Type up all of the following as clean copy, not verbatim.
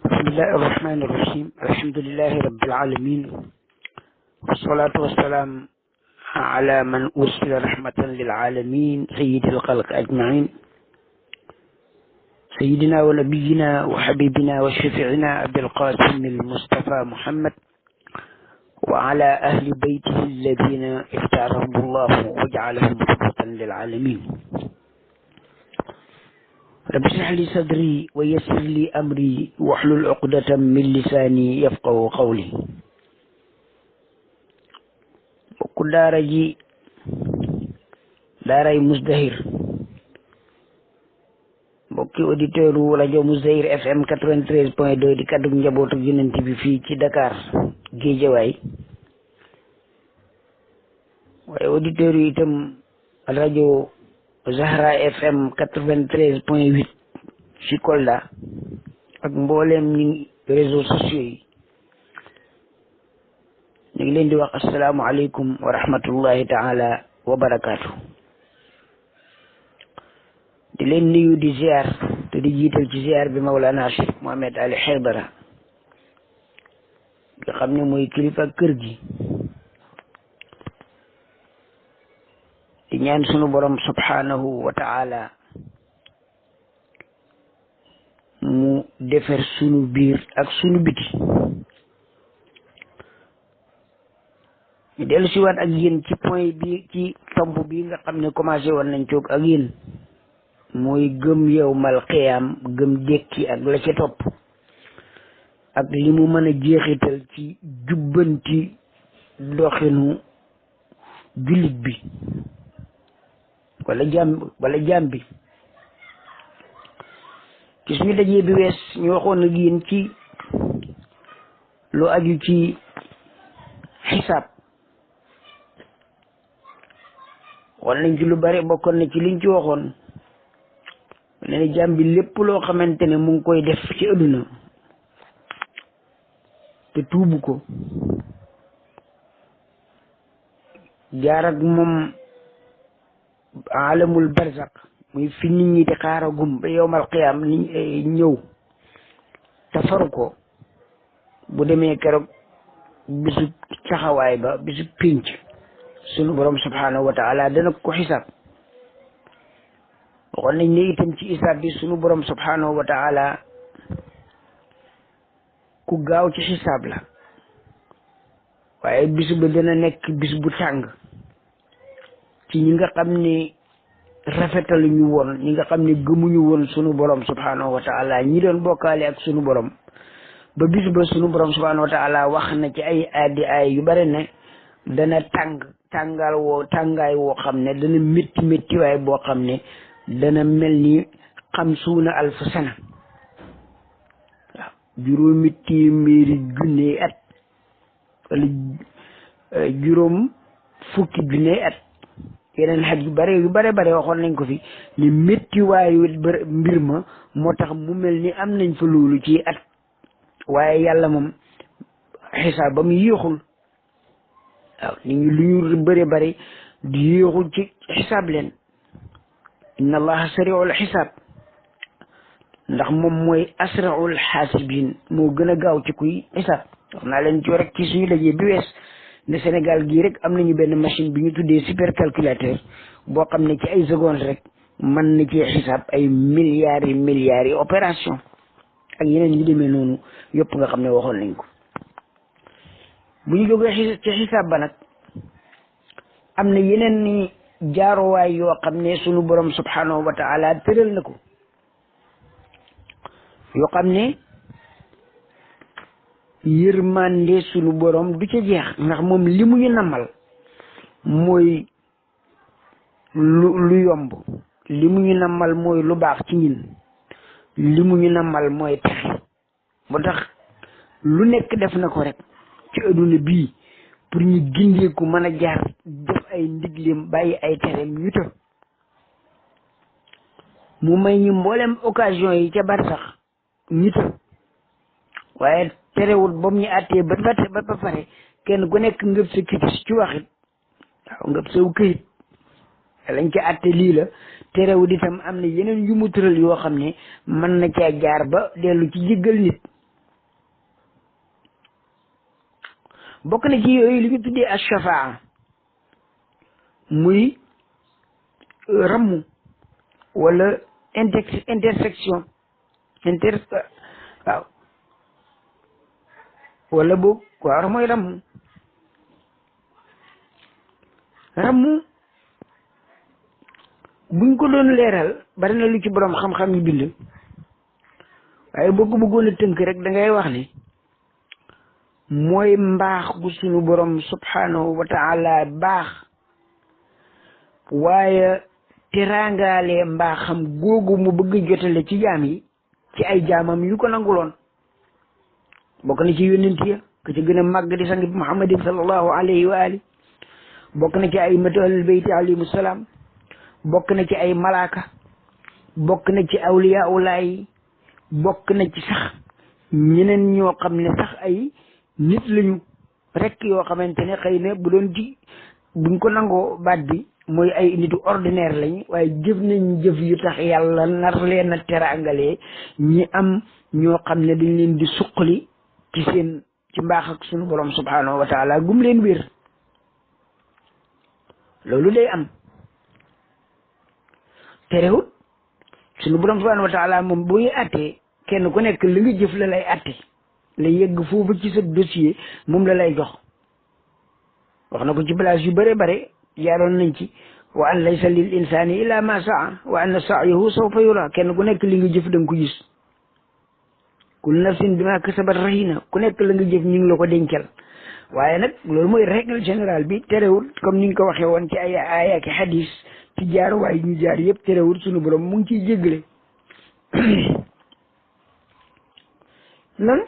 بسم الله الرحمن الرحيم. الحمد لله رب العالمين، والصلاة والسلام على من أرسل رحمة للعالمين سيد الخلق أجمعين، سيدنا ونبينا وحبيبنا وشفيعنا أبي القاسم المصطفى محمد وعلى أهل بيته الذين اختارهم الله وجعلهم رحمة للعالمين. رب اشرح لي صدري ويسر لي أمري واحلل عقدة من لساني يفقه قولي. bokku daara ji daaray Mozdahir, mbokki auditeur u rajo Mozdahir FM 93.2 di kaddu njabootu Yonent bi fii ci Dakar Géejawaay, waaye auditeur yi itam rajo Zahra FM 93.8 ci Kolda ak mbooleem ñi réseaux sociaux yi. ñu ngi leen di wax assalaamu aleykum wa rahmatullahi taala wa barakaatu. di leen nuyu di ziar te di jiital ci ziar bi Mawlana Cheikh Mohamed Ali Haydara nga xam ne mooy kilifa kër gi, di ñaan sunu borom subhanahu wa taala mu defar sunu biir ak sunu biti. ñu dellu si waat ak yéen ci point bi, ci tomb bi nga xam ne commencé woon nañ coog ak yéen, mooy gëm yawmal qiyaam, gëm dékki ak la ca topp, ak li mu mën a jeexital ci jubbanti doxinu jullit bi wala jaam bi. ci suñu dajee bi wees ñu waxoon ak yéen ci lu aju ci xisaab. waxoon nañ ci lu bari, bokkoon na ci liñ ci waxoon ne ne jaam bi lépp loo xamante ne mu ngi koy def ci adduna te tuubu ko, jaar ak moom alamul barzak, muy fi nit ñi di xaaragum ba yowmal qiyaam ni ñëw te faru ko, bu demee keroog bisu caxawaay ba, bisu pénc, sunu borom subhanahu wa taala dana ko xisaab. waxoon nañ ne itam ci xisaab bi sunu borom subhanahu wa taala ku gaaw ci xisaab la, waaye bis ba dana nekk bis bu tàng ci ñi nga xam ne rafetaluñu woon, ñi nga xam ne gëmuñu woon sunu borom subhanahu wa taala, ñi doon bokkaale ak sunu borom. ba bis ba sunu borom subhanahu wa taala wax na ci ay yu bare ne dana tàngaay woo xam ne dana métti méttiwaay boo xam ne dana mel ni 50,000 sana, waaw, juróomi téeméeri junne at wala juróom fukki junne at. yeneen xaj yu bare waxoon nañ ko fi ni méttiwaayu mbir ma moo tax mu mel ni am nañ fa loolu ci at, waaye yàlla moom xisaab ba mu yéexul. waaw nit ñi lu ñu bëri di yéexul ci xisaab leen. inna allaha sari'ul xisaab, ndax moom mooy asra'ul xaasibin, moo gën a gaaw ci kuy xisaab. wax naa leen ci rek ci suñu dajee bi wees ne Sénégal gii rek am nañu benn machine bi ñu tuddee supercalculateur boo xam ne ci ay secondes rek mën na ci xisaab ay milliards yi opération ak yeneen yu demee noonu yëpp nga xam ne waxoon nañ ko. bu ñu jógee ci xisaab ba nag am na yeneen ni jaarowaay yoo xam ne sunu borom subhanahu wa taala tëral na ko, yoo xam ne yërmande sunu borom du ca jeex, ndax moom li mu ñu namal mooy lu yomb, li mu ñu namal mooy lu baax ci ñun, li mu ñu namal mooy texe. moo tax lu nekk def na ko rek ci adduna bii pour ñu gindeeku mën a jaar def ay ndigleem bàyyi ay tereem ñu të. mu may ñu mboolem occasion yi ca bar sax ñu të, waaye terewul ba mu ñu àttee ba pare kenn ku nekk ngëb sa kitis ci waxit, waaw, ngëb saw këyit lañ ca àtte lii la. terewul itam am na yeneen yu mu tëral yoo xam ne mën na caa jaar ba dellu ci jéggal nit, bokk na ci yooyu li ñu tuddee ashafaa muy rammu wala intersection waaw wala boog waaw mooy rammu buñ ko doon leeral bari na lu ci borom xam-xam yi bind waaye boo ko bëggoon a tënk rek da ngay wax ne mooy mbaax gu suñu borom subhanahu wa taala baax waaye teraangaale mbaaxam googu mu bëgg jotale ci jaam yi ci ay jaamam yu ko nanguloon bokk na ci yónnent ya ka ci gën a màgg di sang bi muhammadin sallallahu alayhi wa ali bokk na ci ay matu ahlul bayti alayhimu salaam bokk na ci ay malaaka bokk na ci awliya ulaay bokk na ci sax ñeneen ñoo xam ne sax ay nit lañu rek yoo xamante ne xëy na bu doon ci buñ ko nangoo baat bi mooy ay nitu ordinaire lañ waaye jëf nañ jëf yu tax yàlla nar leen a teraangalee ñi am ñoo xam ne dañ leen di suqali ci seen ci mbaax ak sunu borom subhanahu wa taala gum leen wér loolu day am terewut sunu borom subhanahu wa taala moom buy attee kenn ku nekk li nga jëf la lay atte la yegg foofu ci sa dossier moom la lay jox wax na ko ci place yu bare bare jaaroon nañ ci wa an laysa lil insani illa ma saa wa anna sa'yahu sawfa yura kenn ku nekk li nga jëf da nga ko gis kul nafsin bima kasabat rahina ku nekk la nga jëf ñu ngi la ko dencal waaye nag loolu mooy règle générale bi terewul comme ni nga ko waxee woon ci ay aaya ak hadis ci jaar waaye ñu jaar yëpp terewul sunu borom mu ngi ciy jéggale nan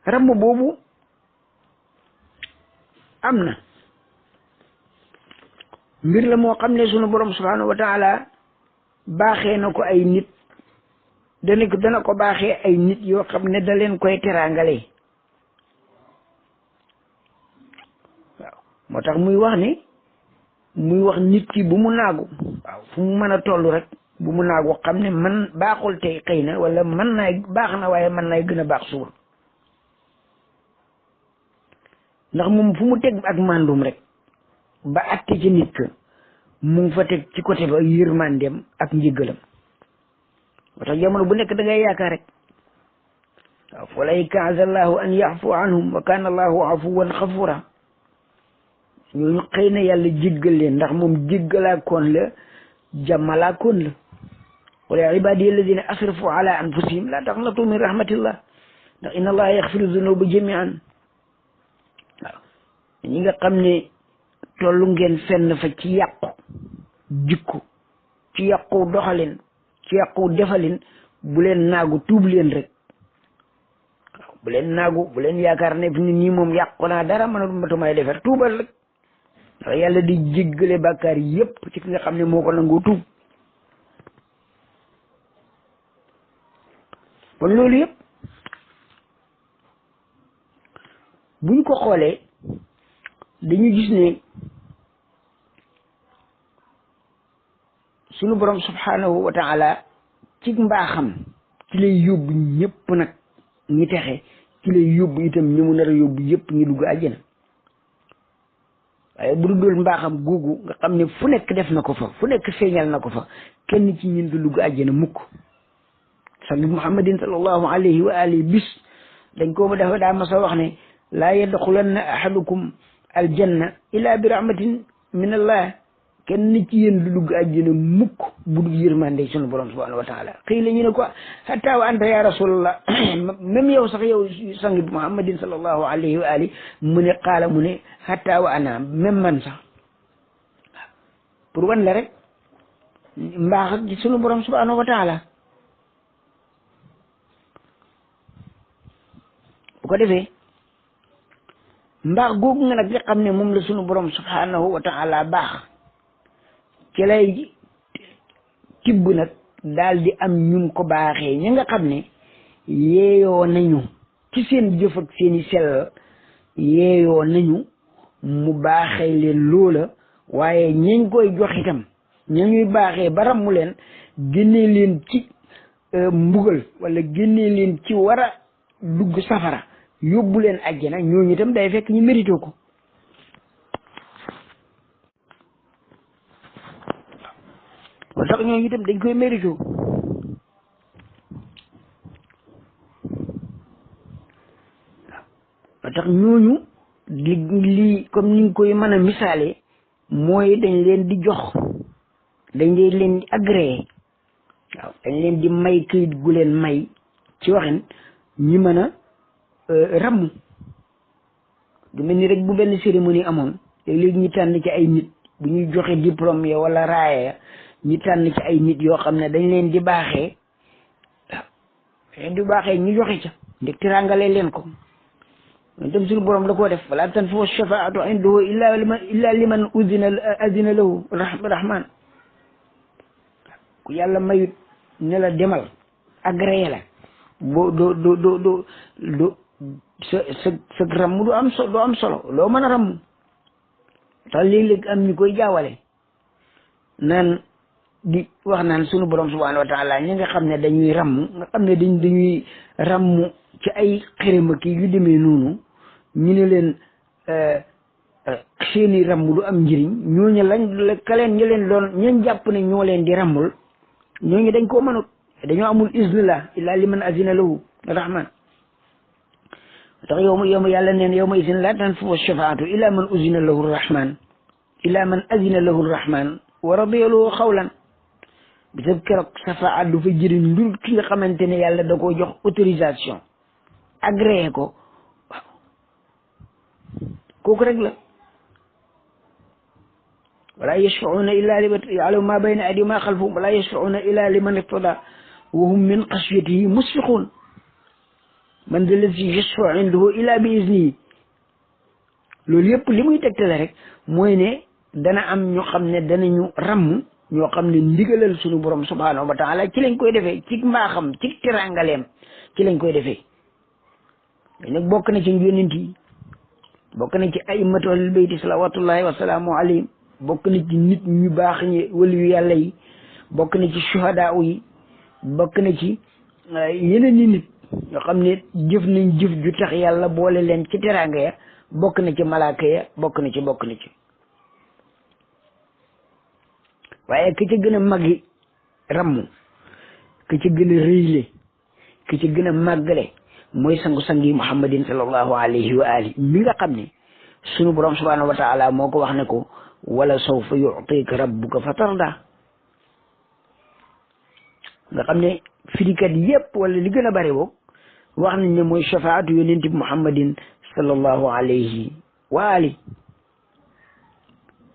ramm boobu am na mbir la moo xam ne sunu borom subhanahu wa taala baaxee na ko ay nit dana ko baaxee ay nit yoo xam ne da leen koy teraangale waaw moo tax muy wax nit ki bu mu naagu waaw fu mu mën a toll rek bu mu naagu xam ne man baaxul tey xëy na wala mën naay baax na waaye mën naay gën a baax suba ndax moom fu mu teg ak mandum rek ba atte ci nit ka mu ngi fa teg ci côté ba yërmandeem ak njëggalam moo tax jamono bu nekk da ngay yaakaar rek waaw fa layka azallahu an yafu anhum wa kana allahu afuwan xafura ñooñu xëy na yàlla jéggal leen ndax moom jéggalaakoon la jàmmalaakoon la qul ya ibadiya alladina asrafu ala anfusihim la taqnatu min rahmatillah ndax inna allaha yaxfiru dunuba jamian waaw ñi nga xam ne tollu ngeen fenn fa ci yàqu jikko ci yàqu doxalin ci yàqu defalin bu leen naagu tuub leen rek waaw bu leen naagu bu leen yaakaar ne fi ni nii moom yàqu naa dara matumay defar tuubal rek ndax yàlla di jéggale bàkkaar yépp ci ki nga xam ne moo ko nangoo tuub kon loolu yëpp buñ ko xoolee dañu gis ne sunu borom subhanahu wa taala ci mbaaxam ci lay yóbbu ñëpp nag ñi texe ci lay yóbbu itam ñi mu nar a yóbbu yëpp ñu dugg àjjana waaye bu dul mbaaxam googu nga xam ne fu nekk def na ko fa fu nekk feeñal na ko fa kenn ci ñun du dugg àjjana mukk sang bi muhammadin sallallahu alayhi wa alihi bis dañ ko dafa daa mas a wax ne laa yadxulanna ahadukum aljanna illa bi rahmatin min allah kenn ci yéen du dugg àjjana mukk bu dul yërmande sunu borom subhanahu wa taala xëy la ñu ne ko hatta wa anta ya rasulallah même yow sax yow sang bi muhammadin sallallahu alayhi wa ali mu ne qaala mu ne hatta wa ana même man sax pour wan la rek mbaax ak sunu borom subhanahu wa taala bu ko defee mbaax googu nga nag nga xam ne moom la sunu borom subhanahu wa taala baax ci lay tibb nag daal di am ñum ko baaxee ñi nga xam ne yeeyoo nañu ci seen jëf ak seeni sell yeeyoo nañu mu baaxee leen loola waaye ñañ koy jox itam ñañuy baaxee ba rammu leen génnee leen ci mbugal wala génnee leen ci war a dugg safara yóbbu leen àjjana ñooñu itam day fekk ñu mérité ko moo tax ñooñu itam dañ koy mérité ba tax ñooñu lii comme ni nga koy mën a misaale mooy dañ leen di jox dañ leen di agréé waaw dañ leen di may këyit gu leen may ci waxin ñi mën a ramm du mel ni rek bu benn cérémonie amoon léegi ñu tànn ci ay nit bu ñuy joxe diplôme ya wala raaya ya ñu tànn ci ay nit yoo xam ne dañ leen di baaxee waaw dañ leen di baaxee ñu joxe ca ndek tiraangale leen ko ñun tam suñu borom da koo def wala tanfa'u shafaa'atu indahu illa liman azina lahu rahman ku yàlla mayut ne la demal agréé la boo do sa ramm du am solo loo mën a ramm tax léeg-léeg am ñu koy jaawale naan di wax naan sunu borom subhanahu wa taala ñi nga xam ne dañuy ramm nga xam ne dañuy ramm ci ay xërëma kii yu demee noonu ñu ne leen seeni ramm du am njëriñ ñooñu lañ ka leen ñu leen doon ñeen jàpp ne ñoo leen di rammul ñooñu dañ koo mënut dañoo amul iznillah illa liman azina lahu rahman tax yow yàlla neen yow ma isin la tanfa'u shafaatu illa man uzina lahu rahman illa man azina lahu rahman wa radiya lahu xawlan bisab keroog safaat du fa jëriñ ndul ki nga xamante ne yàlla da koo jox autorisation agréé ko waaw kooku rek la wala yashfa'una illa liman ya'lamu ma bayna aydihim wa ma khalfahum wala yashfa'una illa liman irtada wa hum min khashyatihi musfiqun man de lazi yashfa'u indahu illa bi iznihi loolu yëpp li muy tegtale rek mooy ne dana am ñoo xam ne danañu ramm ñoo xam ne ndigalal suñu borom subhanahu wa taala ci lañ koy defee ci mbaaxam ci tirangaleem ci lañ koy defee nag bokk na ci yonent yi bokk na ci a'immatu ahlul bayti salawatullahi wa salaamu alayhim bokk na ci nit ñu baax ñi waliyu yàlla yi bokk na ci shuhadaa yi bokk na ci yeneen ni nit ñoo xam ne jëf nañ jëf ju tax yàlla boole leen ci teraanga ya bokk na ci malaaka ya bokk na ci waaye ki ci gën a magi ramm ki ci gën a rëyle ki ci gën a màggale mooy sangu-sang yi muhammadin sallallahu alayhi wa ali mi nga xam ne sunu borom subhanahu wa taala moo ko wax ne ko wala sawfa yu'tika rabbuka fatarda nga xam ne firikat yépp wala li gën a bari boog wax nañ ne mooy shafaatu yonent bi muhammadin sallallahu alayhi wa ali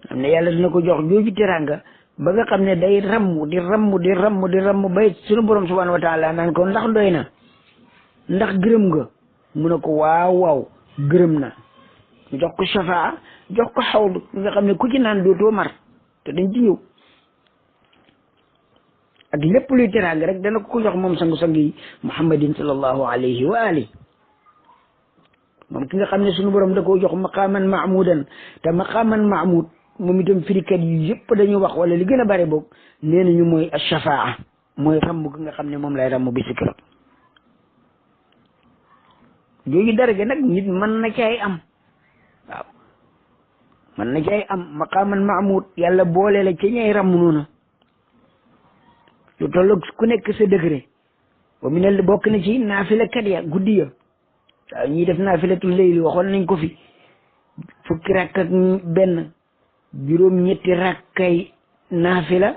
xam ne yàlla dina ko jox jooju teranga ba nga xam ne day ramm di ramm bay sunu borom subhanahu wa taala naan ko ndax doy na ndax gërëm nga mu ne ko waaw gërëm na mu jox ko shafaa jox ko xawdu nga xam ne ku ci naan dootoo mar te dañ ci ñëw ak lépp luy teraanga rek dana ko jox moom sangu-sang yi muhammadin sallallahu alayhi wa ali moom ki nga xam ne suñu borom da koo jox maqaaman mahmudan te maqaaman mahmud moom itam firikat yi yëpp dañuy wax wala li gën a bare boog nee nañu mooy ashafaa mooy ramm gi nga xam ne moom lay ramm bi si keroog jooju daraja nag nit mën na cay am waaw mën na cay am maqaaman mahmud yàlla boole la ci ñay ramm noonu lu tolloog ku nekk sa degré ba mu ne bokk na ci naafila kat ya guddi ya waaw ñiy def naafilatul layli waxoon nañ ko fi fukki rakk ak benn juróom-ñetti rakkay naafila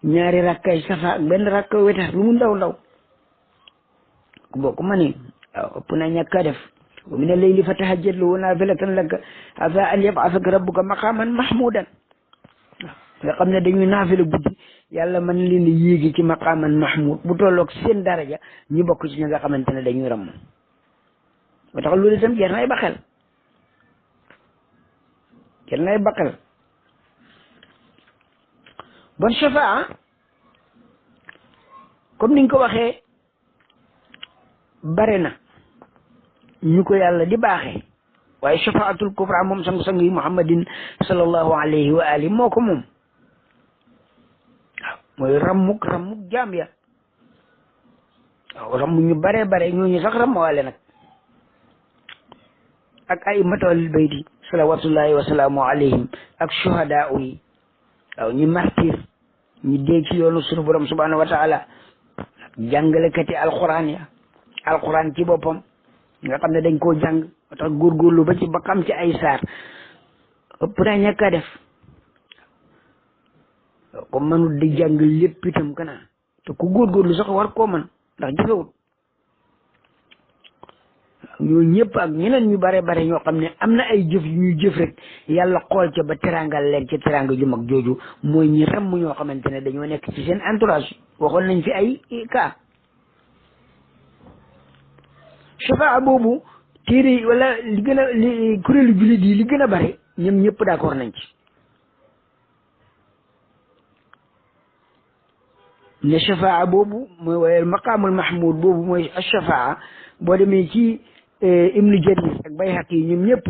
ñaari rakkay safa ak benn rakkay wetar lu mu ndaw ku bokk ma ni waaw ëpp na ñàkk a def wa mina layli fa tahajjat lahu naafilatan laka asaa an yab'asaka rabbuka maqaaman mahmuudan nga xam ne dañuy naafila guddi yàlla mën leen a yéegi ci maqaaman mahmud bu tolloog seen daraja ñu bokk ci ñi nga xamante ne dañuy ramm ba tax loolu itam jar nay baqel bon shafaa comme niñ ko waxee bare na ñu ko yàlla di baaxee waaye shafaatul kubra moom sang-sang yi muhammadin sallallahu alayhi wa ali moo ko moom waaw mooy rammuk jaam ya waaw ramm ñu bare ñooñu sax rammawaale nag ak ay matawalil bayti salawatullahi wa salaamu alayhim ak shuhadaa yi waaw ñi martir ñi dee ci yoonu sunu borom subhanahu wa taala jàngalekati alquran ya alquran ci boppam nga xam ne dañ koo jàng ba tax góorgóorlu ba ci ba xam ci ay saar ëpp naa ñàkk a def comme mënul di jàng lépp itam kana te ku góorgóorlu sax war koo mën ndax jëfewut ñooñu ñëpp ak ñeneen ñu bare bare ñoo xam ne am na ay jëf yu ñuy jëf rek yàlla xool ca ba terangal leen ca teranga ju mag jooju mooy ñi ramm ñoo xamante ne dañoo nekk ci seen entourage waxoon nañ fi ay cas shafaa boobu téere wala li gën a li kuréelu jullit yi li gën a bare ñoom ñëpp d'accord nañ ci ne shafaa boobu mooy waaye maqaamul mahmud boobu mooy shafaa boo demee ci ibnu jarir ak bayhaqi yi ñoom ñëpp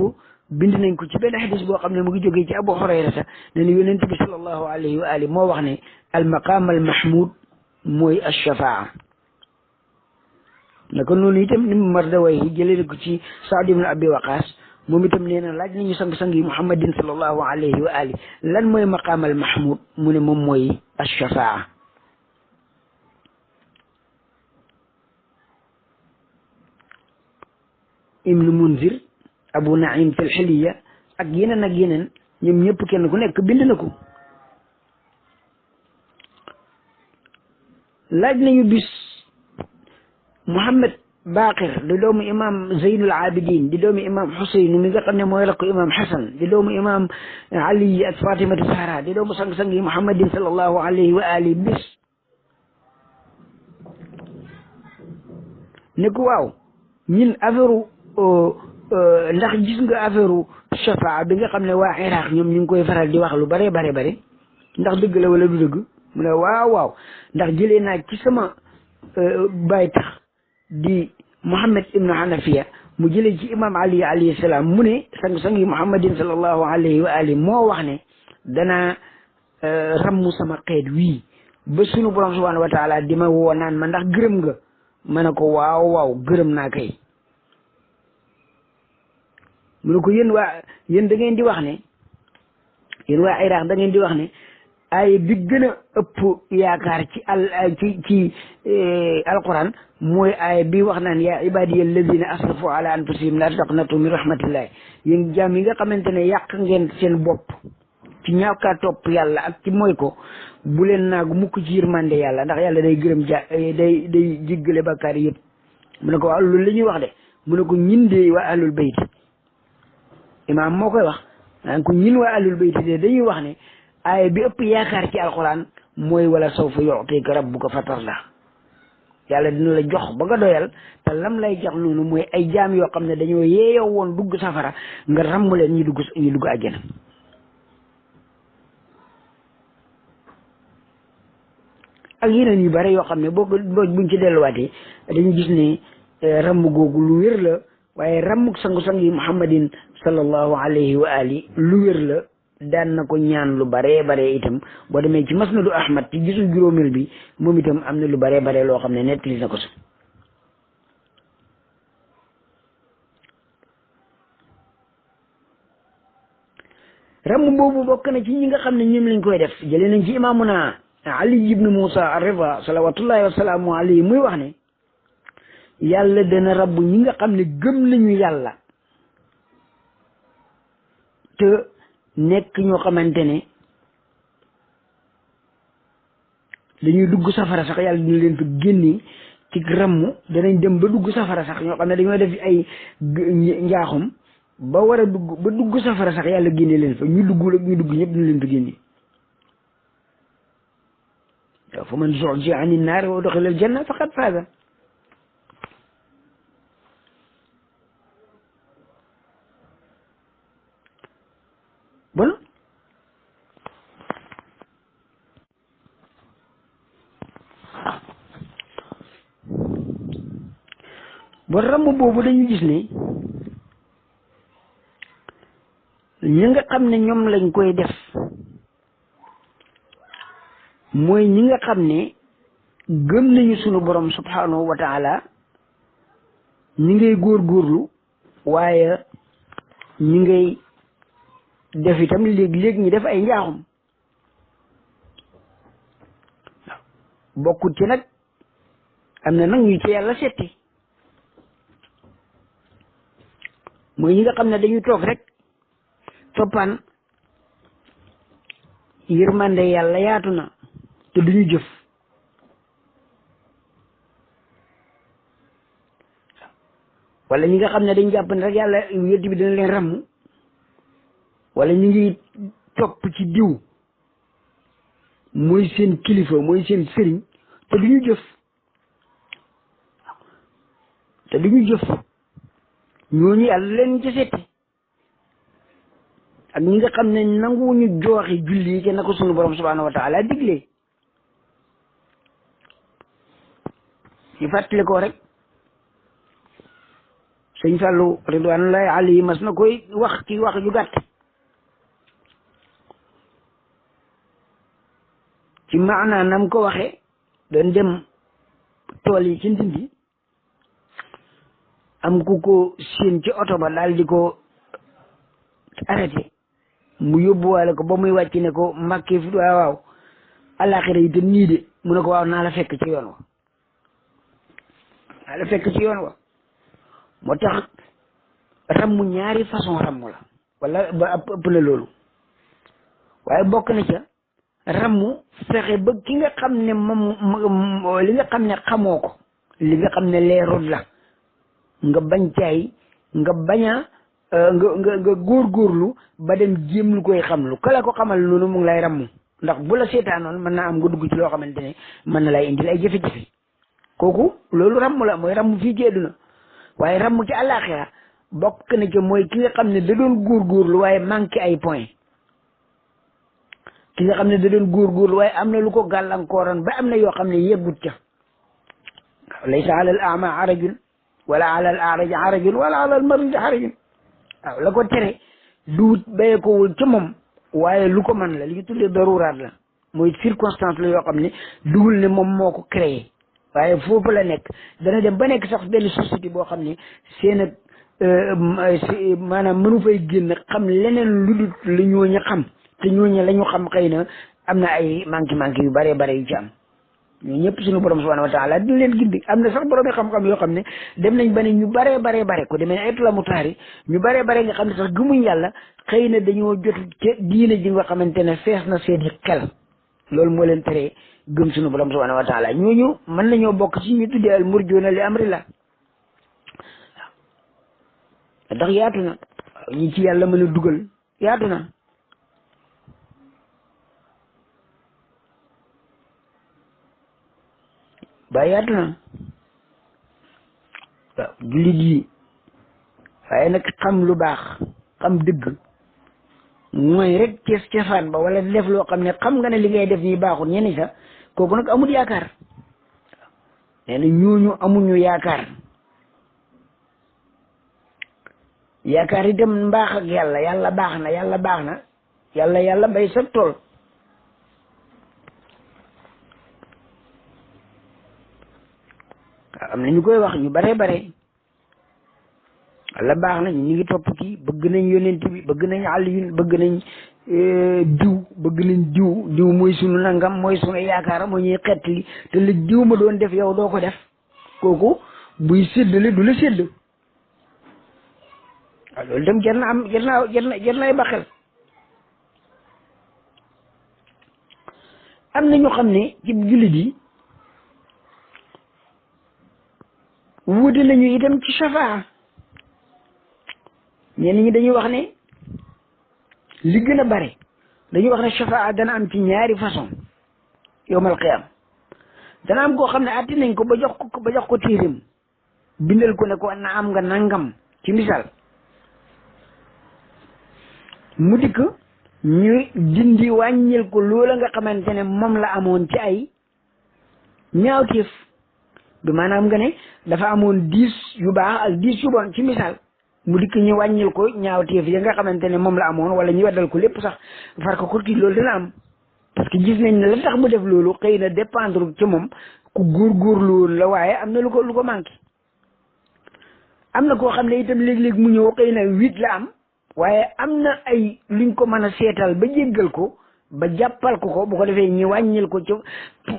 bind nañ ko ci benn xadis boo xam ne mu ngi jógee ci abu hurayrata ne ne yonent bi sallallahu alayhi wa alihi moo wax ne al maqaam al mahmud mooy ashafaa naka noonu itam ni mu Mardawayhi jëlee ko ci Saad ibn Abi Waqaas moom itam nee na laaj nañu sang-sang yi muhammadin sallallahu alayhi wa alihi lan mooy maqaam al mahmud mu ne moom mooy ashafaa ibnu munzir abu naim fil xiliya ak yeneen ñoom ñëpp kenn ku nekk bind na ko laaj nañu bis Muhammad Baqir di doomu imam Zeynul Abidin di doomu imam Xuseyn mi nga xam ne mooy rakku imam Xasan di doomu imam Ali ak Fatimatu Zahra di doomu sang-sang yi Muhammadin sallallahu alayhi wa alihi bis ne ko waaw ñun affaire ndax gis nga affaire shafaa bi nga xam ne waa Iraq ñoom ñu ngi koy faral di wax lu bare ndax dëgg la wala du dëgg mu ne waaw ndax jëlee naa ci sama baay tax di Muhammad ibnu Hanafiya mu jëlee ci imam Ali alayhi salaam mu ne sang-sang yi Muhammadin sallallahu alayhi wa alihi moo wax ne danaa rammu sama xeet wii ba sunu borom subhanahu wa taala di ma woo naan ma ndax gërëm nga ma ne ko waaw gërëm naa kay mu ne ko yéen da ngeen di wax ne yéen waa Iraq da ngeen di wax ne ay bi gën a ëpp yaakaar ci alquran mooy ay bi wax naan yaa ibadiya alladina asrafu ala anfusihim la taqnatu min rahmatillahi yéen jaam yi nga xamante ne yàq ngeen seen bopp ci ñàkk a topp yàlla ak ci mooy ko bu leen naagu mukk ci yërmande yàlla ndax yàlla day gërëm day jéggale bakkaar yëpp mu ne ko waaw loolu la ñuy wax de mu ne ko ñin de waa ahlul bayt imaam moo koy wax naan ko ñin waa ahlul bayt de dañuy wax ne aaya bi ëpp yaakaar ci alquran mooy wala sawfa yu'tika rabbuka fatarda yàlla dina la jox ba nga doyal te lam lay jox noonu mooy ay jaam yoo xam ne dañoo yeeyoo woon dugg safara nga ramm leen ñu dugg àjjana ak yeneen yu bare yoo xam ne buñ ci delluwaatee dañu gis ne ramm googu lu wér la waaye rammuk sangu-sang yi muhammadin sallallahu alayhi wa ali lu wér la daan na ko ñaan lu bare itam boo demee ci masnadu ahmad ci gisul juróomil bi moom itam am na lu bare loo xam ne nettali na ko si ramm boobu bokk na ci ñi nga xam ne ñoom lañ koy def jëlee nañ ci imaamuna ali ibnu musa arrida salawatullahi wasalaamu alayhi muy wax ne yàlla dana rabbu ñi nga xam ne gëm nañu yàlla te nekk ñoo xamante ne dañuy dugg safara sax yàlla dina leen fa génne ci ramm danañ dem ba dugg safara sax ñoo xam ne dañoo def ay njaaxum ba war a dugg safara sax yàlla génne leen fa ñu dugg ñëpp dina leen fa génne waaw fa man zuhziha ani naari wa udxila aljanna faqad faaza bon ramm boobu dañu gis ne ñi nga xam ne ñoom lañ koy def mooy ñi nga xam ne gëm nañu sunu borom subhanahu wa taala ñi ngay góorgóorlu waaye ñi ngay def itam léeg-léeg ñi def ay njaaxum bokkut ci nag am na nag ñu ci yàlla setti mooy ñi nga xam ne dañuy toog rek toppaan yërmande yàlla yaatu na te duñu jëf wala ñi nga xam ne dañu jàpp ne rek yàlla yonent bi dina leen ràmm wala ñu ngi topp ci diw mooy seen kilifa mooy seen sëriñ te duñu jëf ñooñu yàlla leen ci setti ak ñi nga xam ne nanguwuñu jooxe julli yi ke na ko sunu borom subhanahu wa taala diglee ñu fàttali ko rek sëñ Fallou ridwanullahi alayhi mas na koy wax ci wax ju gàtt ci maanaa nam ko waxe doon dem tool yi ci Ndindi am ku ko séen ci oto ba daal di ko arrêté mu yóbbuwaale ko ba muy wàcc ne ko Mbàkke fi waaw alaxira yi te nii de mu ne ko waaw naa la fekk ci yoon wa moo tax rammu ñaari façon rammu la wala ba ëpp la loolu waaye bokk na ca rammu fexe ba ki nga xam ne moom li nga xam ne xamoo ko li nga xam ne leerul la nga bañ caay nga bañ a nga góorgóorlu ba dem jéem lu koy xam lu kala ko xamal noonu mu ngi lay rammu ndax bu la seetaanoon mën naa am nga dugg ci loo xamante ne mën na lay indil ay jafe-jafe kooku loolu rammu la mooy rammu fii ci àdduna waaye rammu ci àllaaxira bokk na ci mooy ki nga xam ne da doon góorgóorlu waaye manqué ay point ki nga xam ne da doon góorgóorlu waaye am na lu ko gàllankooroon ba am na yoo xam ne yeggut ca laysa ala al ama harajun wala ala al araj harajun wala ala al marid harajun waaw la ko tere duut béye kowul ca moom waaye lu ko man la li ñu tuddee daruraat la mooy circonstance la yoo xam ne dugul ne moom moo ko créé waaye foofu la nekk dana dem ba nekk sax benn société boo xam ne seen ak maanaam mënu fay génn xam leneen lu dul lu ñooñu xam te ñooñu la ñu xam xëy na am na ay manqué yu bare yu ci am ñoo ñëpp suñu borom subhanahu wa taala dina leen gindi am na sax borom xam-xam yoo xam ne dem nañ ba ne ñu bare ko demee ne aytula mu taari ñu bare nga xam ne sax gëmuñ yàlla xëy na dañoo jot ca diine ji nga xamante ne fees na seeni xel loolu moo leen teree gëm suñu borom subhanahu wa taala ñooñu mën nañoo bokk ci ñu tuddee al murjuuna li amrillah waaw ndax yaatu na ñi ci yàlla mën a dugal yaatu na ba yaatu na waaw jullit yi waaye nag xam lu baax xam dëgg mooy rek cefaan ba wala def loo xam ne xam nga ne li ngay def nii baaxul ñenn sax kooku nag amul yaakaar nee na ñooñu amuñu yaakaar itam mbaax ak yàlla baax na yàlla bay sa tool am na ñu koy wax ñu bare walla baax na ñu ngi topp kii bëgg nañ yonent bi bëgg nañ Aliyun bëgg nañ diw mooy sunu nangam mooy sunu yaakaar moo ñuy xettali te li diw ma doon def yow doo ko def kooku buy séddale du la sédd waaw loolu dem jar na ay baxel am na ñu xam ne ci jullit yi wuute nañu itam ci shafaa ñenn ñi dañuy wax ne li gën a bare dañuy wax ne shafaa dana am ci ñaari façon yowmal qiyaam dana am koo xam ne atti nañ ko ba jox ko téeréem bindal ko ne ko na am nga nangam ci misaal mu dikk ñu dindi wàññil ko loola nga xamante ne moom la amoon ci ay ñaawteef bi maanaam nga ne dafa amoon 10 yu baax ak 10 yu bon ci misaal mu dikk ñu wàññil ko ñaawteef ya nga xamante ne moom la amoon wala ñu weddal ko lépp sax far ko kii loolu dina am parce que gis nañ ne la tax mu def loolu xëy na dépendre ci moom ku góorgóorlu woon la waaye am na lu ko manqué am na koo xam ne itam léeg-léeg mu ñëw xëy na 8 la am waaye am na ay luñ ko mën a seetal ba jéggal ko ba jàppal ko bu ko defee ñi wàññil ko ca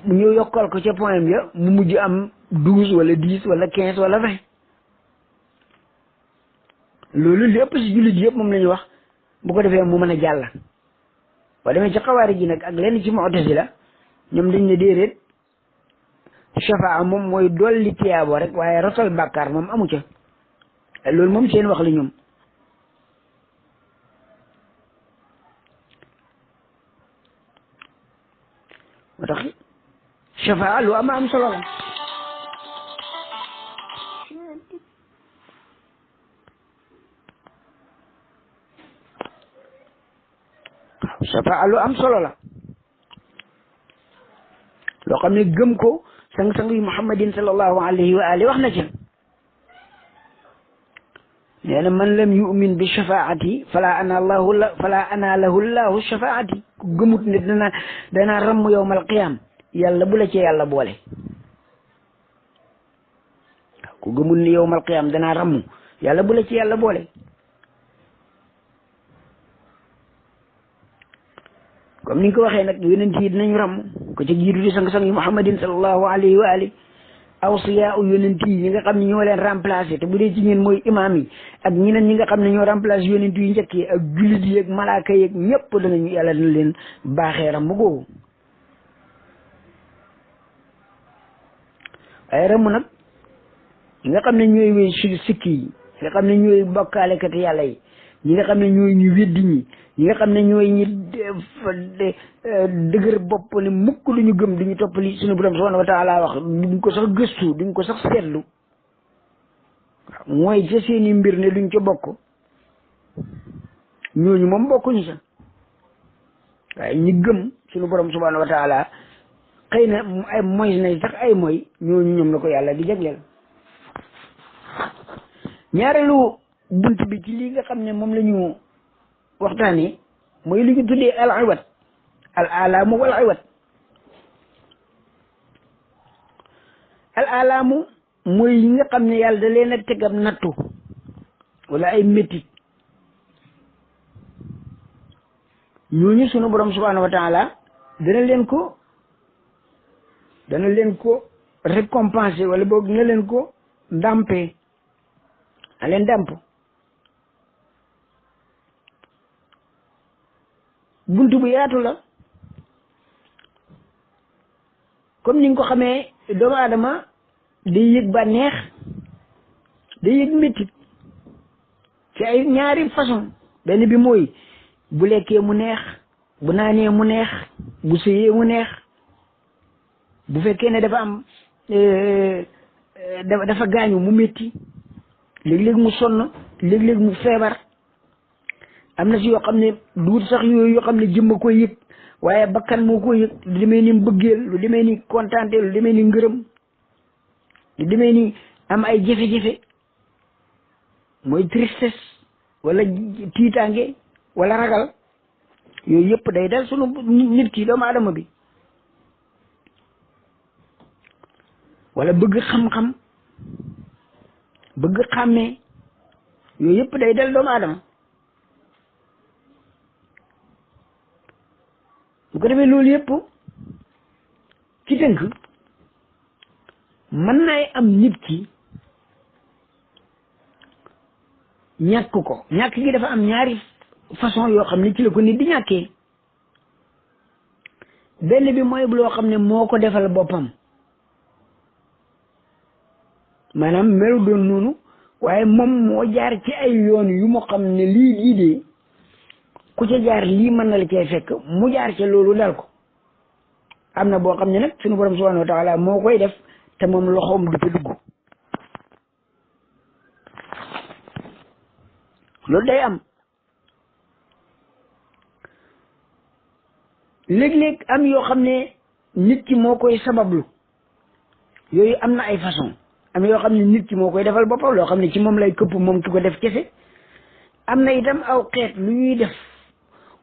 ñu yokkal ko ca point ya mu mujj am 12 wala 10 wala 15 wala 20 loolu lépp si jullit yëpp moom la ñu wax bu ko defee mu mën a jàll. boo demee ci xawaari ji nag ak lenn ci mu'tazila ñoom dañ ne déedéet shafaa moom mooy dolli tiyaabo rek waaye rotal bàkkaar moom amu ca loolu moom seen wax la ñoom. moo tax shafaa lu am solo la. shafaa lu am solo la loo xam ne gëm ko sang-sang yi muhammadin sallallahu alayhi wa alihi wax na ci nee na man lam yu'min bi shafaati fala ana lahu llahu shafaati ku gëmut ne dana ramm yawmal qiyam yàlla bu la ci yàlla boole ku gëmut ne yawmal qiyam dana ramm yàlla bu la ci yàlla boole. comme ni nga ko waxee nag yonent yi dinañ ram ko ca jiitu di sang-sang yi muhammadin sallallahu alayhi wa ali awsiya u yonent yi ñi nga xam ne ñoo leen remplacé te bu dee ci ñeen mooy imam yi ak ñeneen ñi nga xam ne ñoo remplacé yonent yi njëkk yi ak jullit yi ak malaaka yi ak ñëpp danañu yàlla dina leen baaxee ram googu waaye ram nag ñi nga xam ne ñooy wéy sikki yi ñi nga xam ne ñooy bokkaalekat yàlla yi ñi nga xam ne ñooy ñu weddi ñi nga xam ne ñooy ñi dëgër bopp ne mukk lu ñu gëm duñu topp li suñu borom subhanahu wa taala wax duñ ko sax gëstu duñ ko sax seetlu mooy ca seeni mbir ne duñ ca bokk ñooñu moom bokkuñu sax waaye ñi gëm suñu borom subhanahu wa taala xëy na ay moy nay sax ay moy ñooñu ñoom la ko yàlla di jagleel. ñaareelu bunt bi ci li nga xam ne moom la ñu waxtaani mooy li ñu tuddee al iwat al alaamu wal iwat al alaamu mooy yi nga xam ne yàlla da leen a tegam nattu wala ay métit ñooñu sunu borom subhanahu wa taala dana leen ko récompenser wala boog dina leen ko ndàmpe a leen dàmp buntu bu yaatu la comme ni nga ko xamee doomu aadama day yëg bànneex day yëg métit ci ay ñaari façon benn bi mooy bu lekkee mu neex bu naanee mu neex bu sëyee mu neex bu fekkee ne dafa am dafa gaañu mu métti léeg-léeg mu sonn léeg-léeg mu feebar am na si yoo xam ne duut sax yooyu yoo xam ne jëmma koy yëg waaye bakkan moo koy yëg lu demee ni mbëggeel lu demee ni kontaante lu demee ni ngërëm lu demee ni am ay jafe-jafe mooy tristesse wala tiitaange wala ragal yooyu yëpp day dal sunu nit ki doomu aadama bi wala bëgg xam-xam bëgg xàmmee yooyu yëpp day dal doomu aadama bu ko defee loolu yëpp ci tënk mën naay am nit ki ñàkk ko ñàkk gi dafa am ñaari façon yoo xam ne ci la ko nit di ñàkkee benn bi mooy loo xam ne moo ko defal boppam maanaam melu doon noonu waaye moom moo jaar ci ay yoon yu mu xam ne lii de ku ca jaar lii mën na la cee fekk mu jaar ca loolu dal ko am na boo xam ne nag suñu borom subhanahu wa taala moo koy def te moom loxoom du ca dugg loolu day am léeg-léeg am yoo xam ne nit ki moo koy sabablu yooyu am na ay façon am yoo xam ne nit ki moo koy defal boppam loo xam ne ci moom lay këpp moom ki ko def kese am na itam aw xeet lu ñuy def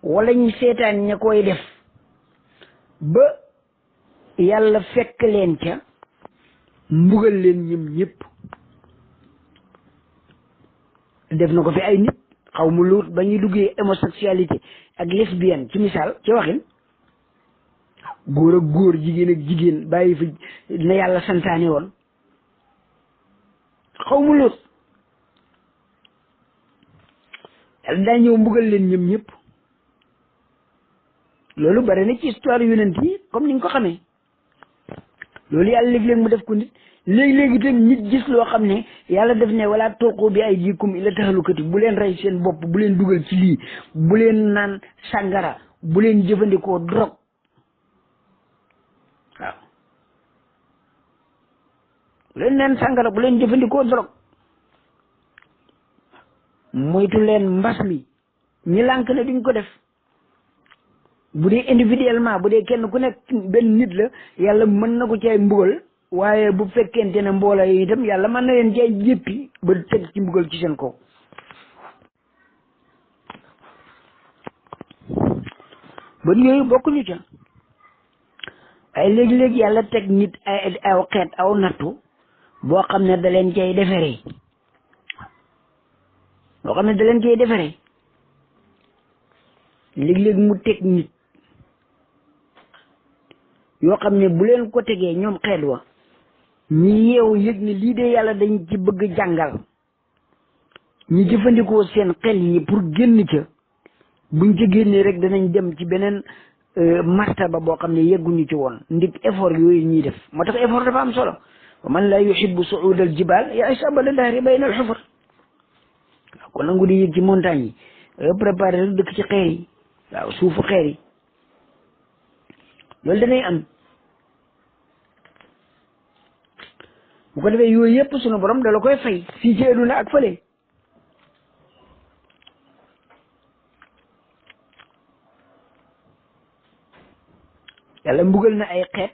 wala ñu seetaan ña koy def ba yàlla fekk leen ca mbugal leen ñëm ñëpp def na ko fi ay nit xaw mu luut ba ñuy duggee homosexualité ak lesbienne ci misaal ci waxin góor ak góor jigéen ak jigéen bàyyi fi na yàlla santaane woon xaw mu luut yàlla daa ñëw mbugal leen ñoom ñëpp loolu bari na ci histoire yonent yi comme ni nga ko xamee loolu yàlla léeg-léeg mu def ko nit léegi-léegi itam nit gis loo xam ne yàlla def ne wala tulqu bi aydikum ila tahlukati bu leen rey seen bopp bu leen dugal ci lii bu leen naan sàngara bu leen jëfandikoo drogue waaw bu leen naan sàngara bu leen jëfandikoo drogue moytu leen mbas mi ñi lànk ne duñ ko def bu dee individuellement bu dee kenn ku nekk benn nit la yàlla mën na ko cay mbugal waaye bu fekkente ne mbooloo yi itam yàlla mën na leen cay jéppi ba teg ci mbugal ci seen kaw ba yooyu bokkuñu ca ay léegi-léegi yàlla teg nit ay aw xeet aw nattu boo xam ne da leen cay deferee léegi-léegi mu teg nit yoo xam ne bu leen ko tegee ñoom xeet wa ñi yeewu yëg ne lii de yàlla dañ ci bëgg jàngal ñi jëfandikoo seen xel yi pour génn ca buñ ca génnee rek danañ dem ci beneen martaba boo xam ne yegguñu ci woon ndik effort yooyu ñuy def moo tax effort dafa am solo wa man la yuhibbu suud al jibal ya'ish abada dahri bayna al xufar waaw kon nangu di yëg ci montagne yi préparé rek dëkk ci xeer yi waaw suufu xeer yi loolu danay am bu ko defee yooyu yëpp sunu borom da la koy fay fii ci àdduna ak fële yàlla mbugal na ay xeet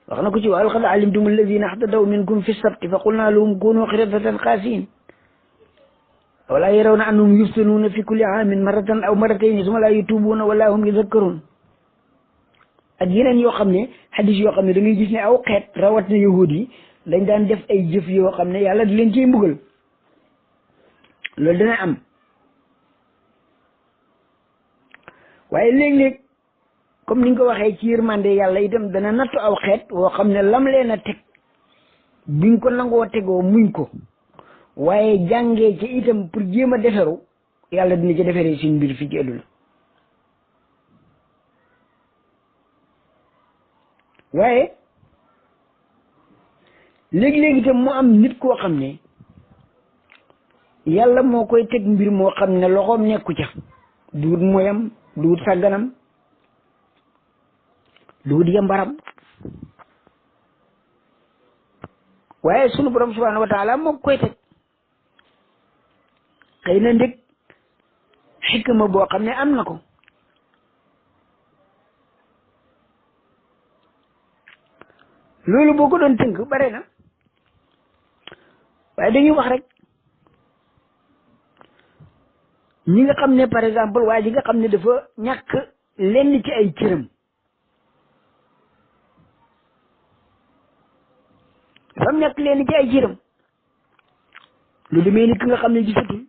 wax na ko ci wa laqad alimtum alladina ihtadaw minkum fi sabti fa qulna lahum kunu qiradatan xaasiin wala yarawna annahum yuftanuuna fi kulli aamin marratan aw marratayni summa laa yatuubuuna wala hum yadakkaruun ak yeneen yoo xam ne hadis yoo xam ne da ngay gis ne aw xeet rawat na yahud yi dañ daan def ay jëf yoo xam ne yàlla di leen ciy mbugal loolu dana am waaye léeg-léeg comme ni nga ko waxee ci yërmande yàlla itam dana nattu aw xeet woo xam ne lam leen a teg buñ ko nangoo tegoo muñ ko waaye jàngee ci itam pour jéem a deferu yàlla dina ci deferee suñ mbir fii ci àdduna waaye léegi-léegi itam mu am nit koo xam ne yàlla moo koy teg mbir moo xam ne loxoom nekku ca duut moyam duut sàgganam duut yambaram waaye sunu borom subhanahu wa taala moo koy teg xëy na ndég xikma boo xam ne am na ko loolu boo ko doon tënk bare na waaye dañuy wax rek ñi nga xam ne par exemple waaye ji nga xam ne dafa ñàkk lenn ci ay cëram dafa am ñàkk lenn ci ay cëram lu demee ni ki nga xam ne gisatul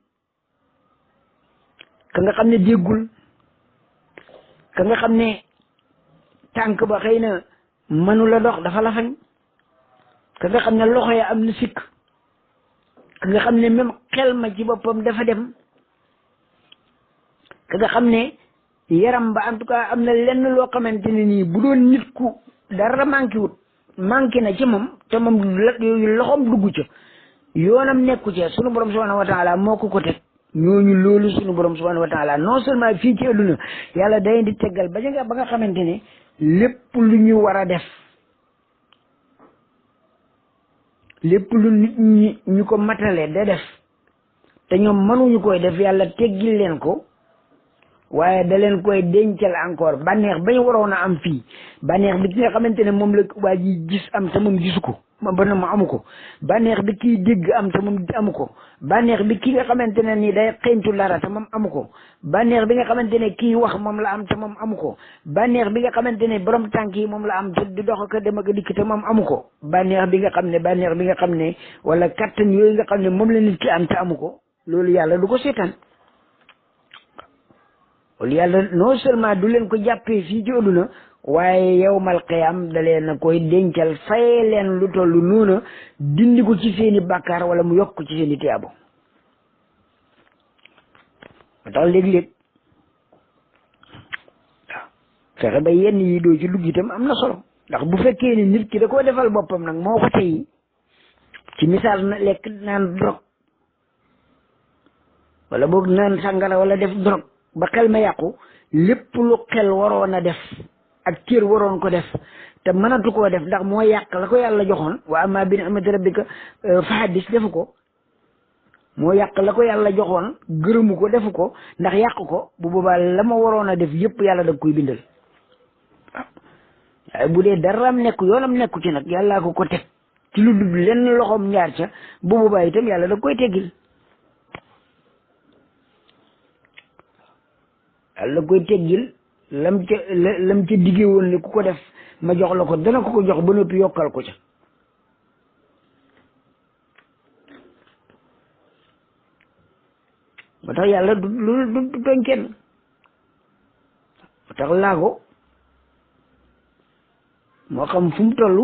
ka nga xam ne déggul ka nga xam ne tànk ba xëy na mënu la dox dafa la fañ ka nga xam ne loxo ya am na sikk ka nga xam ne même xel ma ci boppam dafa dem ka nga xam ne yaram ba en tout cas am na lenn loo xamante ne nii bu doon nit ku dara manqué na ci moom te moom loxoom dugg ca yoonam nekku ca sunu borom subhanahu wa taala moo ko teg ñooñu loolu sunu borom subhanahu wa taala non seulement fii ci àdduna yàlla day di teggal ba nga xamante ne lépp lu ñu war a def lépp lu nit ñi ñu ko matale da def te ñoom mënuñu koy def yàlla teggil leen ko waaye da leen koy dencal encore bànneex bañ waroon a am fii bànneex bi ki nga xamante ne moom la waa ji gis am te moom gisu ko ba na mu amu ko bànneex bi kii dégg am te moom amu ko bànneex bi ki nga xamante ne nii day xeeñtu dara te moom amu ko bànneex bi nga xamante ne kii wax moom la am te moom amu ko bànneex bi nga xamante ne borom tànk yi moom la am te di dox ak dem ak dikk te moom amu ko bànneex bi nga xam ne wala kattan yooyu nga xam ne moom la nit ki am te amu ko loolu yàlla du ko seetaan loolu yàlla non seulement du leen ko jàppee fii ci àdduna waaye yawmal qiyaam da leen a koy dencal fay leen lu toll noona dindi ko ci seeni bàkkaar wala mu yokk ko ci seeni tiyaabo ba tax léeg-léeg waaw fexe ba yenn yi doo ci dugg itam am na solo ndax bu fekkee ni nit ki da koo defal boppam nag moo ko tey ci misaal na lekk naan drogue wala boog naan sàngara wala def drogue ba xel ma yàqu lépp lu xel waroon a def ak cër waroon ko def te mënatu koo def ndax moo yàq la ko yàlla joxoon wa amma bi ni'mati rabbika fa haddis defu ko moo yàq la ko yàlla joxoon gërëmu ko defu ko ndax yàq ko bu boobaa la ma waroon a def yëpp yàlla da koy bindal waaye bu dee daraam nekku yoonam nekku ci nag yàllaa ko teg ci lu dul lenn loxoom ñaar ca bu boobaa itam yàlla da koy teggil yàlla da koy teggil lam ca diggee woon ne ku ko def ma jox la ko dana ko jox ba noppi yokkal ko ca ba tax yàlla du tooñ kenn ba tax laago moo xam fu mu toll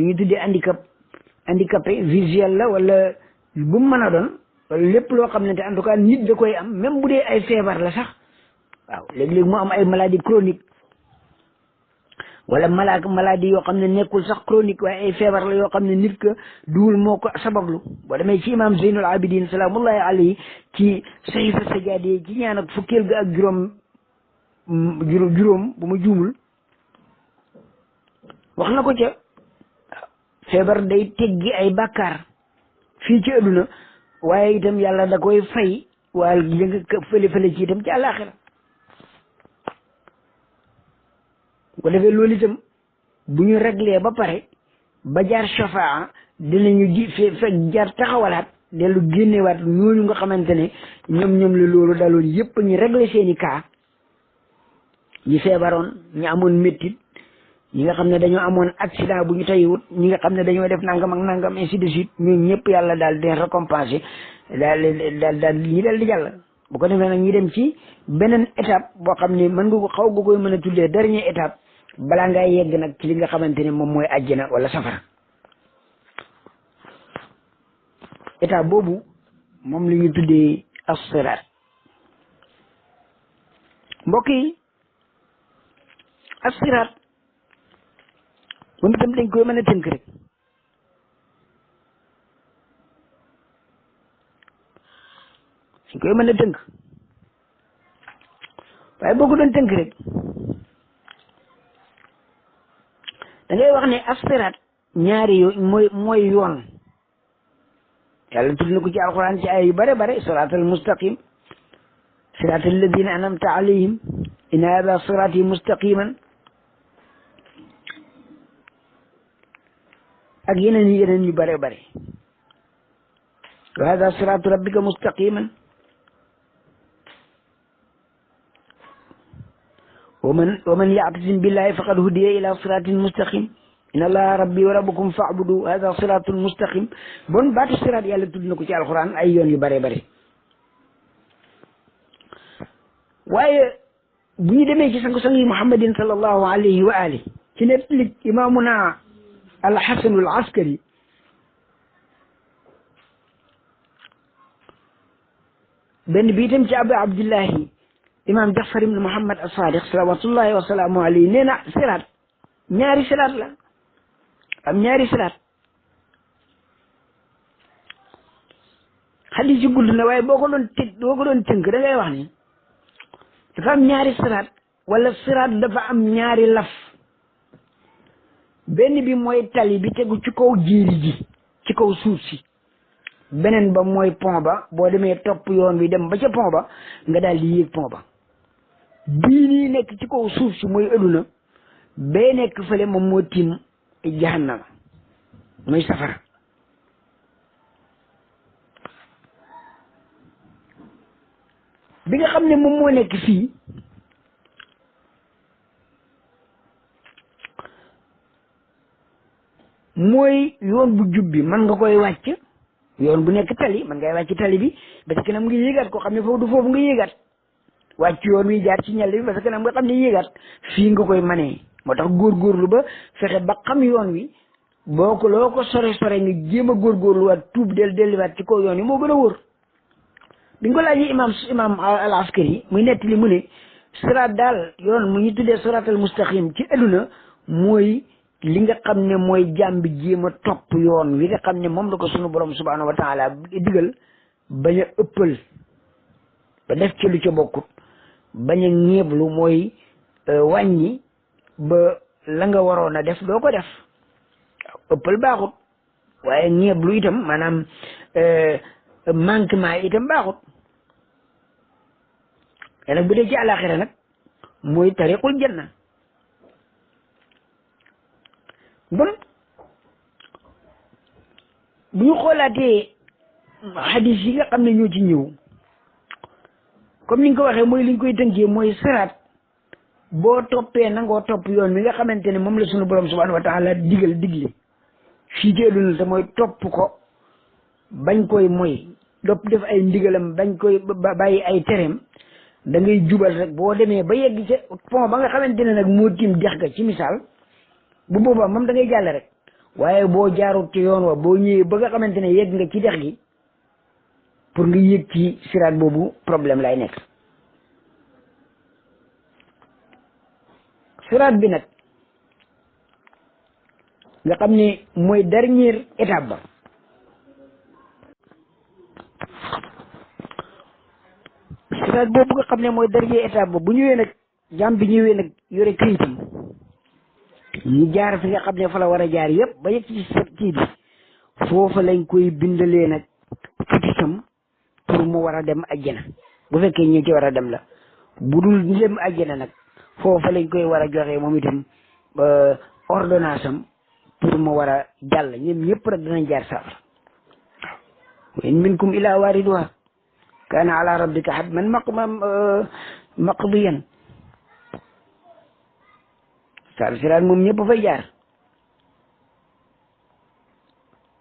ñu tuddee handicapé visuel la wala bu mu mën a doon wala lépp loo xam ne te en tout cas nit da koy am même bu dee ay feebar la sax waaw léeg-léeg mu am ay maladie chronique wala maladie yoo xam ne nekkul sax chronique waaye ay feebar la yoo xam ne nit ka duwul moo ko sabablu boo demee ci imam Zeynul Abidin salaamullahi alayhi ci sahifa sajaade ci ñaan ak fukkeel ga ak juróom bu ma juumul wax na ko ca feebar day teggi ay bàkkaar fii ci adduna waaye itam yàlla da koy fay waaye li nga fële ci itam ci àllaaxira ko defee loolu itam bu ñu réglé ba pare ba jaar shafaa dinañu fekk jaar taxawalaat dellu génnewaat ñooñu nga xamante ne ñoom la loolu daloon yëpp ñu réglé seeni cas ñi feebaroon ñi amoon méttit ñi nga xam ne dañoo amoon accident bu ñu tayiwut ñi nga xam ne dañoo def nangam ak nangam ainsi de suite ñooñu ñëpp yàlla daal di récompensé daal ñi dal di jàll bu ko defee nag ñi dem ci beneen étape boo xam ne mën nga ko xaw nga koy mën a tuddee dernière étape balaa ngay yegg nag ci li nga xamante ne moom mooy àjjana wala safara étape boobu moom la ñu tuddee as-siraat mbokk yi as-siraat moom itam dañ koy mën a tënk rek dañ koy mën a tënk waaye boo ko doon tënk rek da ngay wax ne as-siraat ñaari mooy yoon yàlla tudd na ko ci alquran ci ay yu bare bare siraatal mustaqim siraatal ladina anamta alayhim inna hada siraati mustaqiman ak yeneen yu bare bare wa hada siraatu rabbika mustaqiman wa man ya'tasim billahi faqad hudiya ila siratin mustaqim inna allaha rabbi wa rabbukum fa'budu hada siratul mustaqim bon baatu siraat yàlla tudd na ko ci alquran ay yoon yu bare bare waaye bu ñu demee ci sang-sang yi muhammadin sallallahu alayhi wa alihi ci nettali imamuna alxasanul askari benn bi itam ci abu abdillahi imam Jafar ibn Muhammad as-Sadiq salawatullahi wa salaamu alayhi nee na siraat ñaari siraat la am ñaari siraat xadis yu gudd na waaye boo ko doon tënk da ngay wax ni dafa am ñaari siraat wala siraat dafa am ñaari laf benn bi mooy tali bi tegu ci kaw jéeri ji ci kaw suuf si beneen ba mooy pont ba boo demee topp yoon wi dem ba ca pont ba nga daal di yéeg pont ba bii nii nekk ci kaw suuf si mooy adduna bee nekk fële moom moo tiim jahannama mooy safara bi nga xam ne moom moo nekk fii mooy yoon bu jub bi man nga koy wàcc yoon bu nekk tali man ngay wàcc tali bi ba ci kanam nga yéegaat ko xam ne foofu du foofu nga yéegaat wàcc yoon wi jaar ci ñal bi parce que nag nga xam ne yéegaat fii nga koy manee moo tax góorgóorlu ba fexe ba xam yoon wi boo ko loo ko sore nga jéem a góorgóorluwaat tuub delluwaat ci kaw yoon wi moo gën a wóor bi nga ko laajee imam al askari muy nettali mu ne siraat daal yoon mu ñu tuddee siraatal mustaqim ci adduna mooy li nga xam ne mooy jaam bi jéem a topp yoon wi nga xam ne moom la ko sunu borom subhanahu wa taala digal bañ a ëppal ba def ci lu ca bokkut bañ a ñeeblu mooy wàññi ba la nga waroon a def doo ko def ëppal baaxut waaye ñeeblu itam maanaam manquement itam baaxut te nag bu dee ci àlaxira nag mooy tariqul janna bon bu ñu xoolaatee xadis yi nga xam ne ñoo ci ñëw comme ni nga ko waxee mooy li ñu koy tënkee mooy siraat boo toppee nangoo topp yoon wi nga xamante ne moom la sunu borom subhanahu wa taala digle fii ci àdduna te mooy topp ko bañ koy moy def ay ndigalam bañ koy bàyyi ay tereem da ngay jubal rek boo demee ba yegg ca pont ba nga xamante ne nag moo tiim dex ga ci misaal bu boobaa moom da ngay jàll rek waaye boo jaarut ci yoon wa boo ñëwee ba nga xamante ne yegg nga ci dex gi pour nga yëg ci siraat boobu problème lay nekk siraat bi nag nga xam ne mooy dernière étape ba siraat boobu nga xam ne mooy dernière étape ba bu ñëwee nag jàmm bi ñëwee nag yore këyitam ñu jaar fi nga xam ne fa la war a jaar yëpp ba yegg ci kii bi foofa lañ koy bindalee nag fitisam pour mu war a dem ajjana bu fekkee ñu ci war a dem la bu dul dem ajjana nag foofa lañ koy war a joxe moom itam ordonnance am pour mu war a jàll ñoom ñëpp rek dinañ jaar safara wa in minkum ila wariduha kaana ala rabbika hatman maqdiyan saabu siraat moom ñëpp fay jaar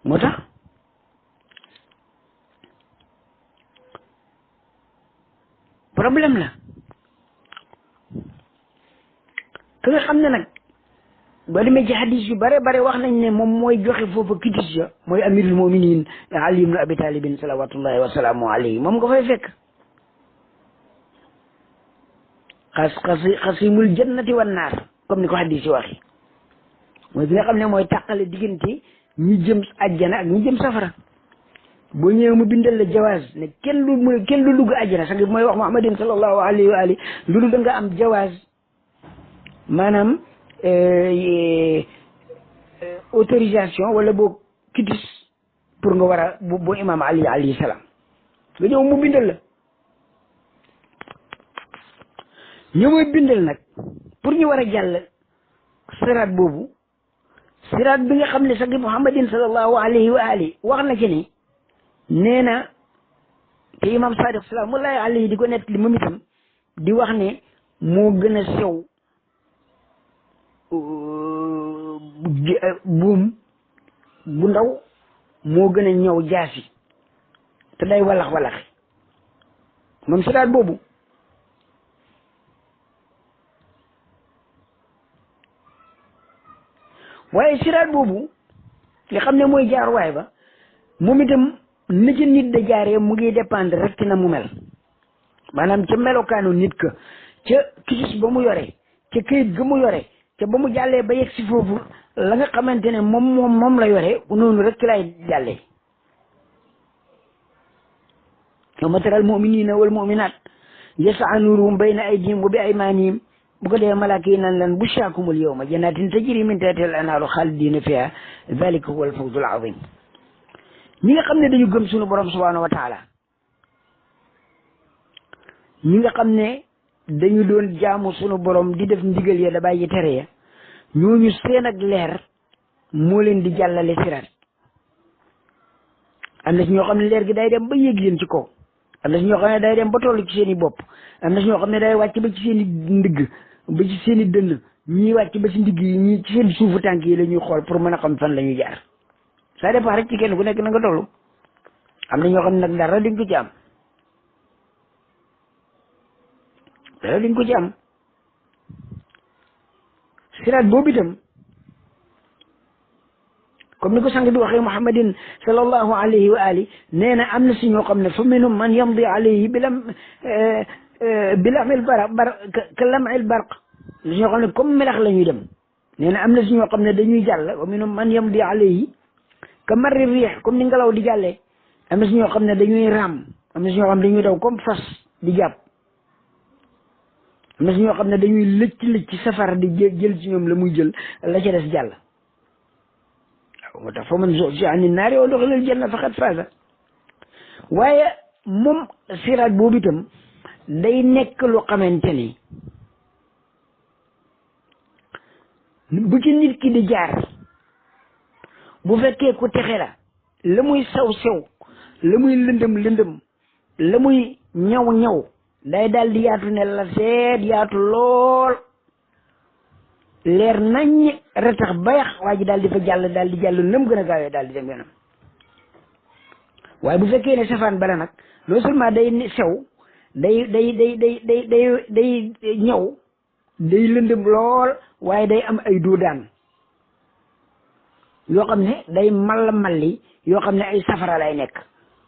moo tax problème la ka nga xam ne nag boo demee ci hadis yu bare bare wax nañ ne moom mooy joxe foofu kitis ya mooy amirul muminin ali ibnu abi talibin salawatullahi wa salaamu alayhi moom nga fay fekk xasimul jannati wan naar comme ni ko hadis yi waxi mooy bi nga xam ne mooy tàqale diggante ñi jëm ajjana ak ñi jëm safara boo ñëwee mu bindal la jawaaz ne kenn du dugg ajjana sax mooy wax muhammadin sallallahu alayhi wa ali loolu da nga am jawaaz maanaam autorisation wala boo kitis pour nga war a bu imam ali alayhi salaam nga ñëw mu bindal la ñëw bindal nag pour ñu war a jàll siraat boobu siraat bi nga xam ne sax muhammadin sallallahu alayhi wa ali wax na ci ne nee na te imam sadiq salaamullahi alayhi di ko nett li moom itam di wax ne moo gën a sew buum bu ndaw moo gën a ñëw jaasi te day walax moom siraat boobu waaye siraat boobu nga xam ne mooy jaaruwaay ba moom itam na ca nit da jaaree mu ngi dépendre rek ci na mu mel maanaam ca melokaanu nit ka ca kisis ba mu yore ca këyit ga mu yore ca ba mu jàllee ba yegg si foofu la nga xamante ne moom la yore noonu rek ci lay jàllee yawma taral muminina wal muminat yas'a nuruhum bayna aydihim wa bi aymanihim bu ko defee malaaka yi naan lan bushaakumul yawma jannatin tajri min tahtiha al anhaaru xaalidina fiha dhalika huwa al fawzul azim ñi nga xam ne dañu gëm suñu borom subhanahu wa taala ñi nga xam ne dañu doon jaamu sunu borom di def ndigal ya da bàyyi tere ya ñooñu seen ak leer moo leen di jàllale siraat am na si ñoo xam ne leer gi day dem ba yéeg leen ci kaw am na si ñoo xam ne day dem ba toll ci seen i bopp am na si ñoo xam ne day wàcc ba ci seen i ndigg ba ci seen i dënn ñii wàcc ba ci ndigg yi ñii ci seen suufu tànk yi la ñuy xool pour mën a xam fan la ñuy jaar ça dépend rek ci kenn ku nekk na nga toll am na ñoo xam ne nag dara duñ ko ci am dara duñ ko ci am. siraat boobu itam comme ni ko sang bi waxee muhammadin sallallahu alayhi wa ali nee na am na si ñoo xam ne fa minhum man yamdi alayhi bilamil ka lamil barq si ñoo xam ne comme melax la ñuy dem. nee na am na si ñoo xam ne dañuy jàll wa minhum man yamdi alayhi ka marri riix comme ni ngelaw di jàllee. am na si ñoo xam ne dañuy raam am na si ñoo xam ne dañuy daw comme fas di jàpp. am na si ñoo xam ne dañuy lëcc safara di jël ci ñoom la muy jël la ca des jàll. waaw moo tax fa man zuhziha ani naari wa udxila al-janna faqad faaza. waaye moom siraat boobu itam day nekk lu xamante ni bu ci nit ki di jaar bu fekkee ku texe la muy sew la muy lëndëm la muy ñaw day daal di yaatu ne la seet yaatu lool leer nañ retax bayax waa ji daal di fa jàll daal di jàll nam gën a gaawee daal di dem yoonam. waaye bu fekkee ne safaan bala nag non seulement day sew day ñëw day lëndëm lool waaye day am ay doodaan yoo xam ne day malli yoo xam ne ay safara lay nekk.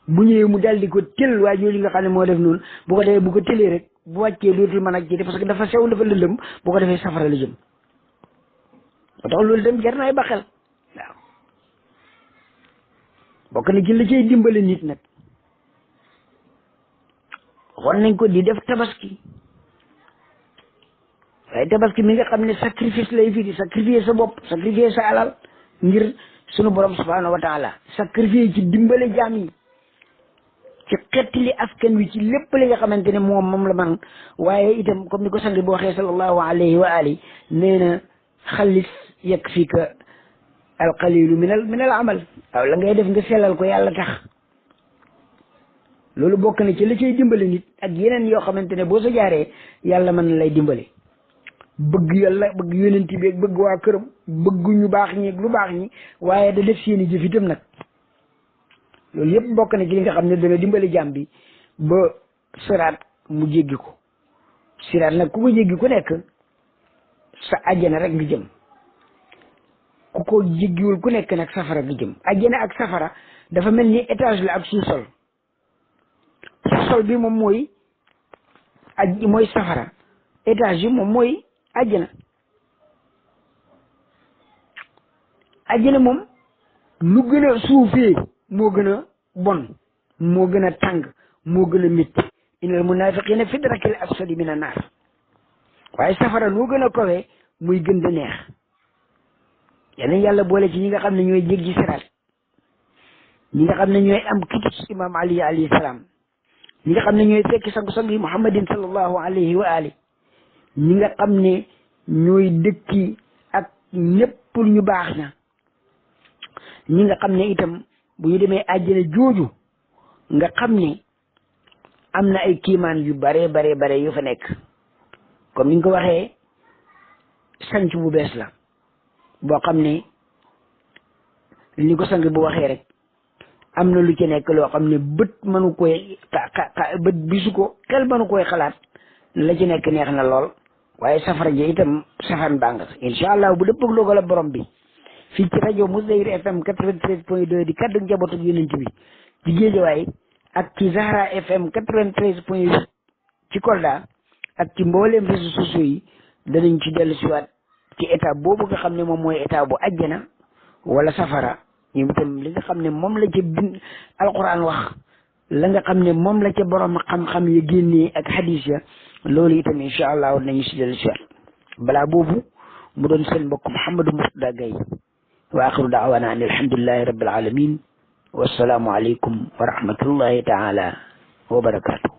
bu ñëwee mu daal di ko tël waa jooju nga xam ne moo def noonu bu ko defee bu ko tëlee rek bu wàccee dootul mën a jiite parce que dafa sew dafa lëndëm bu ko defee safara la jëm. ba tax loolu dem jar naay ba xel waaw bokk na ci la cay dimbale nit nag waxoon nañ ko di def tabaski waaye tabaski mi nga xam ne sacrifice lay fi di sacrifier sa bopp sacrifier sa alal ngir sunu borom subhanahu wa taala sacrifier ci dimbale jaam yi ci xettali askan wi ci lépp li nga xamante ne moom la man waaye itam comme ni ko sang bi waxee sallallahu alayhi wa ali nee na xalis yakfika alqalilu min al amal waaw la ngay def nga sellal ko yàlla tax loolu bokk na ci la cay dimbale nit ak yeneen yoo xamante ne boo sa jaaree yàlla mën na lay dimbale bëgg yàlla bëgg yonent bi ak bëgg waa këram bëgg ñu baax ñi ak lu baax ñi waaye da def seeni jëf itam nag loolu yëpp bokk na ci li nga xam ne dana dimbale jàmm bi ba siraat mu jéggi ko siraat nag ku ko jéggi ku nekk sa àjjana rek nga jëm ku ko jéggiwul ku nekk nag safara nga jëm. àjjana ak safara dafa mel ni étage la ak sous-sol sous-sol bi moom mooy mooy safara étage yi moom mooy àjjana. àjjana moom lu gën a suufee moo gën a bon moo gën a tàng moo gën a métti innal munafiqina fi darakil asfali mina naar waaye safara noo gën a kowee muy gën da neex. yal yàlla boole ci ñi nga xam ne ñooy jéggi siraat ñi nga xam ne ñooy am kitus imam ali alayhi salaam ñi nga xam ne ñooy fekki sang-sang yi muhammadin sallallahu alayhi wa ali ñi nga xam ne ñooy dëkki ak ñëpp ñu baax na ñi nga xam ne itam bu ñu demee àjjana jooju nga xam ne am na ay kiimaan yu bare yu fa nekk comme ni ñu ko waxee sanc bu bees la boo xam ne ni ko sang bu waxee rek am na lu ci nekk loo xam ne bët mënu koy bët bisu ko xel mënu koy xalaat la ci nekk neex na lool waaye safara ji itam safaan baa nga incha allah bu dëppag looga la borom bi fii ci rajo Mozdahir FM 93.2 di kaddu njabootu yonent bi ci Géejawaay ak ci Zahra FM 93.8 ci Kolda ak ci mbooleem réseaux sociaux yi danañ ci dellu siwaat ci état boobu nga xam ne moom mooy état bu àjjana wala safara ñu itam li nga xam ne moom la ca bind alquran wax la nga xam ne moom la ca borom xam-xam ya génnee ak hadis ya loolu itam incha allah nañu si dellu siwaat balaa boobu mu doon seen mbokk Mouhamadou Mourtada Gaye wa axiru daawana an alhamdulillahi rabbil alamin wassalaamu aleykum wa rahmatullahi taala wa barakatuh